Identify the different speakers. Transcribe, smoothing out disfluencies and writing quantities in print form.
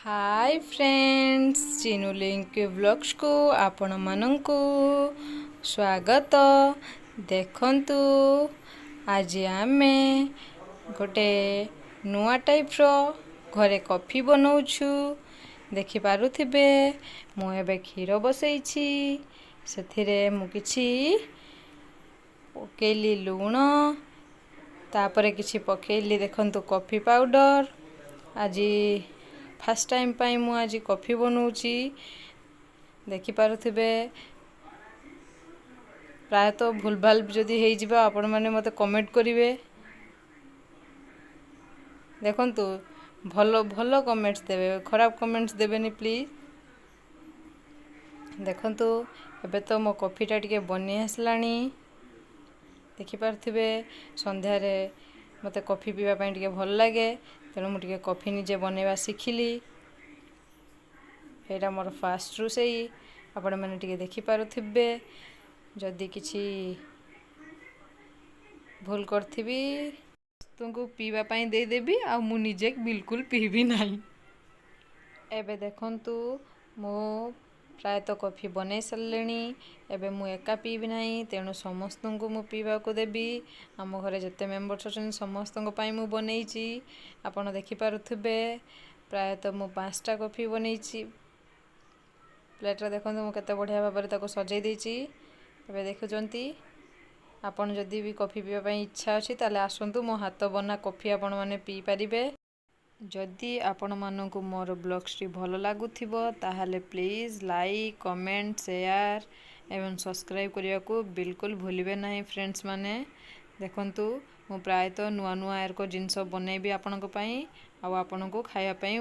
Speaker 1: High friends, Chinu link ବ୍ଲଗ୍ସକୁ ଆପଣମାନଙ୍କୁ ସ୍ୱାଗତ। ଦେଖନ୍ତୁ, ଆଜି ଆମେ ଗୋଟେ ନୂଆ ଟାଇପ୍ର ଘରେ କଫି ବନଉଛୁ। ଦେଖିପାରୁଥିବେ, ମୁଁ ଏବେ କ୍ଷୀର ବସେଇଛି। ସେଥିରେ ମୁଁ କିଛି ପକେଇଲି ଲୁଣ, ତାପରେ କିଛି ପକେଇଲି, ଦେଖନ୍ତୁ, କଫି ପାଉଡ଼ର। ଆଜି ଫାର୍ଷ୍ଟ ଟାଇମ୍ ପାଇଁ ମୁଁ ଆଜି କଫି ବନଉଛି। ଦେଖିପାରୁଥିବେ, ପ୍ରାୟତଃ ଭୁଲଭାଲ ଯଦି ହେଇଯିବ, ଆପଣମାନେ ମୋତେ କମେଣ୍ଟ କରିବେ। ଦେଖନ୍ତୁ, ଭଲ ଭଲ କମେଣ୍ଟସ୍ ଦେବେ, ଖରାପ କମେଣ୍ଟସ୍ ଦେବେନି ପ୍ଲିଜ୍। ଦେଖନ୍ତୁ, ଏବେ ତ ମୋ କଫିଟା ଟିକେ ବନି ଆସିଲାଣି। ଦେଖିପାରୁଥିବେ, ସନ୍ଧ୍ୟାରେ ମୋତେ କଫି ପିଇବା ପାଇଁ ଟିକେ ଭଲ ଲାଗେ, ତେଣୁ ମୁଁ ଟିକେ କଫି ନିଜେ ବନେଇବା ଶିଖିଲି। ଏଇଟା ମୋର ଫାଷ୍ଟ ରୋଷେଇ। ଆପଣମାନେ ଟିକେ ଦେଖିପାରୁଥିବେ, ଯଦି କିଛି ଭୁଲ କରିଥିବି, ସମସ୍ତଙ୍କୁ ପିଇବା ପାଇଁ ଦେଇଦେବି ଆଉ ମୁଁ ନିଜେ ବିଲକୁଲ ପିଇବି ନାହିଁ। ଏବେ ଦେଖନ୍ତୁ, ମୁଁ ପ୍ରାୟତଃ କଫି ବନେଇ ସାରିଲିଣି। ଏବେ ମୁଁ ଏକା ପିଇବି ନାହିଁ, ତେଣୁ ସମସ୍ତଙ୍କୁ ମୁଁ ପିଇବାକୁ ଦେବି। ଆମ ଘରେ ଯେତେ ମେମ୍ବର୍ସ ଅଛନ୍ତି, ସମସ୍ତଙ୍କ ପାଇଁ ମୁଁ ବନେଇଛି। ଆପଣ ଦେଖିପାରୁଥିବେ, ପ୍ରାୟତଃ ମୁଁ 5ଟା କଫି ବନେଇଛି। ପ୍ଲେଟ୍ରେ ଦେଖନ୍ତୁ, ମୁଁ କେତେ ବଢ଼ିଆ ଭାବରେ ତାକୁ ସଜେଇ ଦେଇଛି। ଏବେ ଦେଖୁଛନ୍ତି, ଆପଣ ଯଦି ବି କଫି ପିଇବା ପାଇଁ ଇଚ୍ଛା ଅଛି, ତାହେଲେ ଆସନ୍ତୁ, ମୋ ହାତ ବନା କଫି ଆପଣମାନେ ପିଇପାରିବେ। ଯଦି ଆପଣମାନଙ୍କୁ ମୋର ବ୍ଲଗ୍ସଟି ଭଲ ଲାଗୁଥିବ, ତାହେଲେ ପ୍ଲିଜ୍ ଲାଇକ୍, କମେଣ୍ଟ, ସେୟାର ଏବଂ ସବସ୍କ୍ରାଇବ୍ କରିବାକୁ ବିଲକୁଲ ଭୁଲିବେ ନାହିଁ ଫ୍ରେଣ୍ଡସ୍ ମାନେ। ଦେଖନ୍ତୁ, ମୁଁ ପ୍ରାୟତଃ ନୂଆ ନୂଆ ଏରକ ଜିନିଷ ବନେଇବି ଆପଣଙ୍କ ପାଇଁ ଆଉ ଆପଣଙ୍କୁ ଖାଇବା ପାଇଁ।